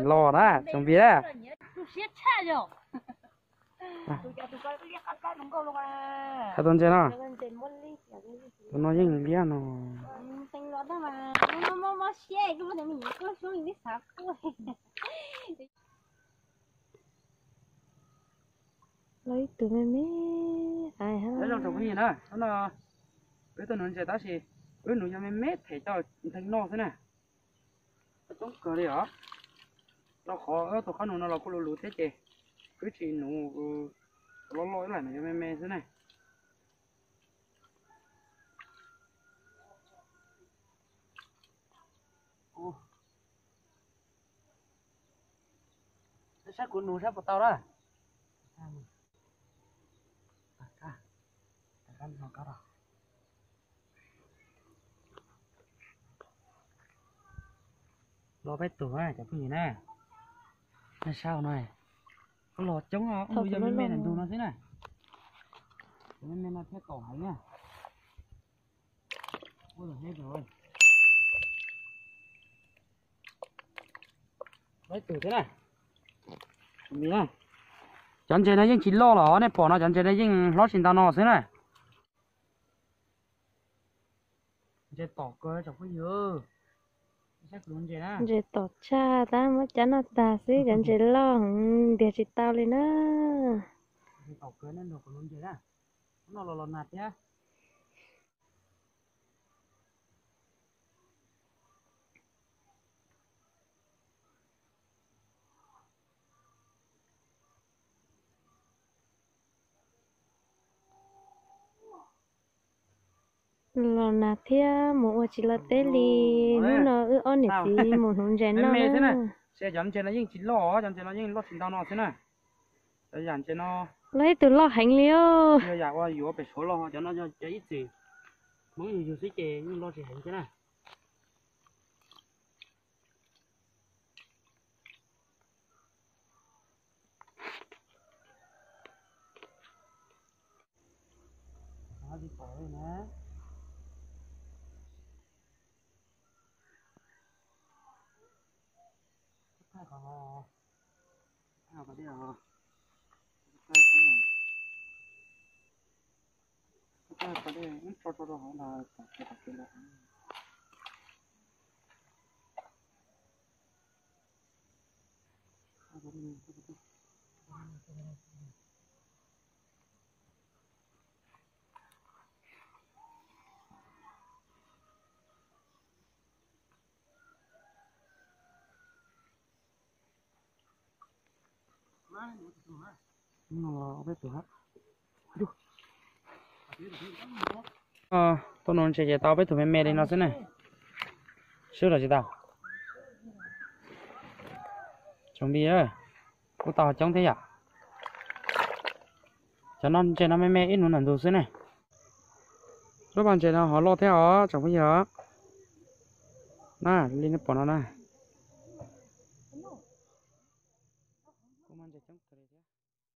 Los na, tsoom pis na. Qhov tus ntses no, tus no yeej liab no. Los ib tug me me. Nyob zoo tsoom phooj ywg na, hnub no wb tuaj nuv ntses tab sis wb nuv yog me me them coj nteeg noj xwb na. Coob kawg li os. Rau qhov wb tus qhob noom no los kuj luv luv thiab ces wb tsis nuv loj loj ib lam nuv yog me me xwb na. Saib kuv nuv saib puas tau na. Los peb tug na cov phooj ywg na. Nej saib no, los coob os, ua yog me me ntawm ntug no xwb na. Cov me me no thiab kaum heev na. Cov ntses no yeej tsis loj los nej pom no, cov ntses no yeej hlob tsis ntau no xwb na. Ntses tom tshaj tab muab cab noj tag xwb, cov ntses loj heev ntiag tsis tau li na. Los nag thiab mus ua tsis los teb li, hnub no wb ob niam txiv mus hnuv ntses noj na. Cov ntses no yeej tsis loj, cov ntses no yeej loj tsis ntau no xwb na. Cov yam ntses no loj ib tug loj heev li. Yog yam uas yuav pem Suav los, cov no yog cov ib txwm Hmoob yug yug xwb ces yeej loj tsis heev thiab na. Tuaj nuv ntses ces tau peb tug me me li no xwb ne. Swb los tsis tau. Tsoom phooj ywg, kuj tau coob thiab yom. Cov no ntses no me me ib nuv ntawm ntug xwb ne. Lub pas ntses no ho loj thiab os tsoom phooj ywg. Na, li nej pom no na.